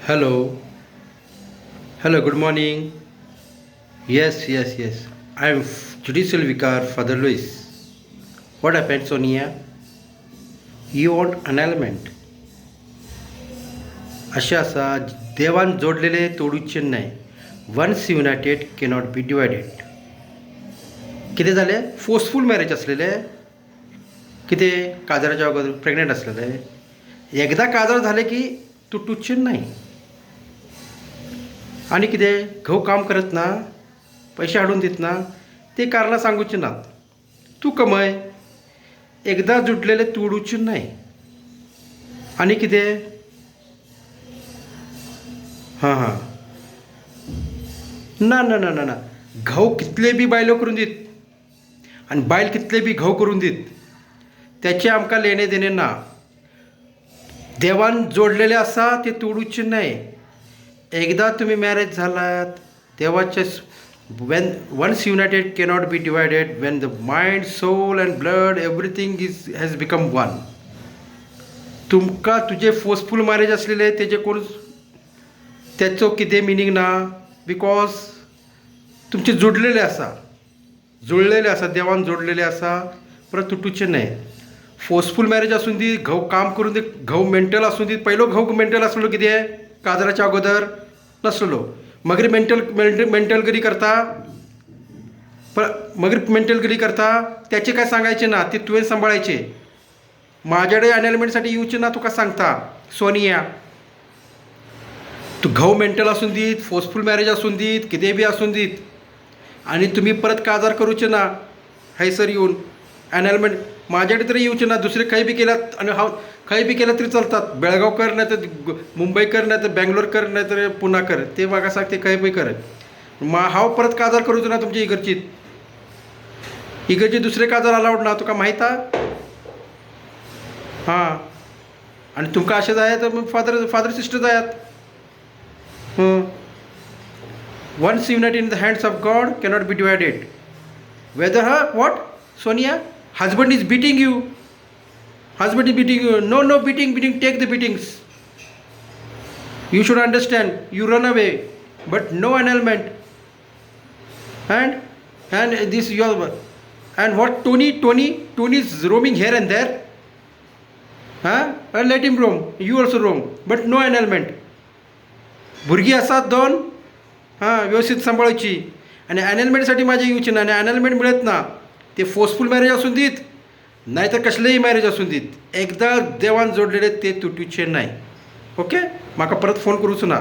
Hello, hello, good morning. Yes, yes, yes, I am judicial vicar, Father Louis. What happened, Sonia? You want annulment? अशें आसा, देवान जोडलेले तोडूचे न्हय. Once United cannot be divided. कितें जालें? Forceful marriage आसलेलें. कितें, काजाराच्या अगोदर प्रेग्नंट आसलेलें. एकदां काजार जालें की तुटूचें न्हय. आनी कितें, घोव काम करत ना, पयशे हाडून दितना, ती कारणां सांगुची नात. तूं कमय. एकदां जुडलेलें तोडूचें न्हय. आनी कितें? हां हां ना ना ना ना ना. घोव कितले बी बायलो करून दीत आनी बायल कितले बी घोव करून दीत, तेचें आमकां लेणें देणें ना. देवान जोडलेलें आसा तें तोडूचें न्हय. एकदां तुमी मॅरेज जालात देवाचे, when once United cannot be divided, when the mind, soul and blood, everything is has become one. तुमकां तुजें फोर्सफूल मॅरेज आसलेलें, तेजें कोण तेचो कितें मिनींग ना, because तुमचें जुडलेलें आसा, जुळलेलें आसा, देवान जोडलेलें आसा, परत तुटुचें न्हय. फोर्सफूल मॅरेज आसून दी, घोव काम करून दी, घोव मेंटल आसूं दी. पयलो घोव मेंटल आसलो कितें काजराच्या अगोदर नासलेलो. मागीर मेंटल मेंटल मेंटलगिरी करता, मागीर मेंटलगिरी करता. त्याचे काय सांगायचे ना, ते तुवें सांबाळायचे. माझ्याकडे अनलमेंटसाठी येवचे ना, तुका सांगता सोनिया. तूं घोव मेंटल आसून दीत, फोर्सफूल मॅरेज आसून दीत, कितें बी आसून दीत, आनी तुमी परत काजार करूचे ना. हयसर येवन एनलमेंट माझ्याकडे तरी येवचे ना. दुसरे खंय बी केल्यात आनी हांव खंय बी केल्यात तरी चलतात. बेळगांव कर, नाही तर मुंबई कर, नाही तर बँगलोर कर, नाही तर पुना कर. ते म्हाका सांग, ते खंय बी कर. मा हांव परत काजार करूचो ना तुमचे इगर्जीत. इगर्जी दुसरे काजार अलावड ना, तुका माहीत हा. हां, आनी तुमकां अशें जाय तर फादर फादर सिस्टर जायात. Once united in the hands of God cannot be divided. Weather हा. What, Sonia? Husband is beating you? Husband is beating you? No, no, beating, beating, take the beatings. You should understand, you run away, but no annulment. And this your, and what, Tony? Tony, Tony is roaming here and there, huh? Well, let him roam. You also roam, but no annulment. भुरगीं आसात दोन, हां, व्यवस्थित सांबाळची. आनी अनलमेंटसाठी माझ्या येवचे ना. आनी अनलमेंट मिळत ना, ते फोर्सफूल मॅरेज आसून दीत, नाही तर कसलेही मॅरेज आसून दीत, एकदा देवान जोडलेले ते तुटूचे नाही. ओके, म्हाका परत फोन करूचो ना.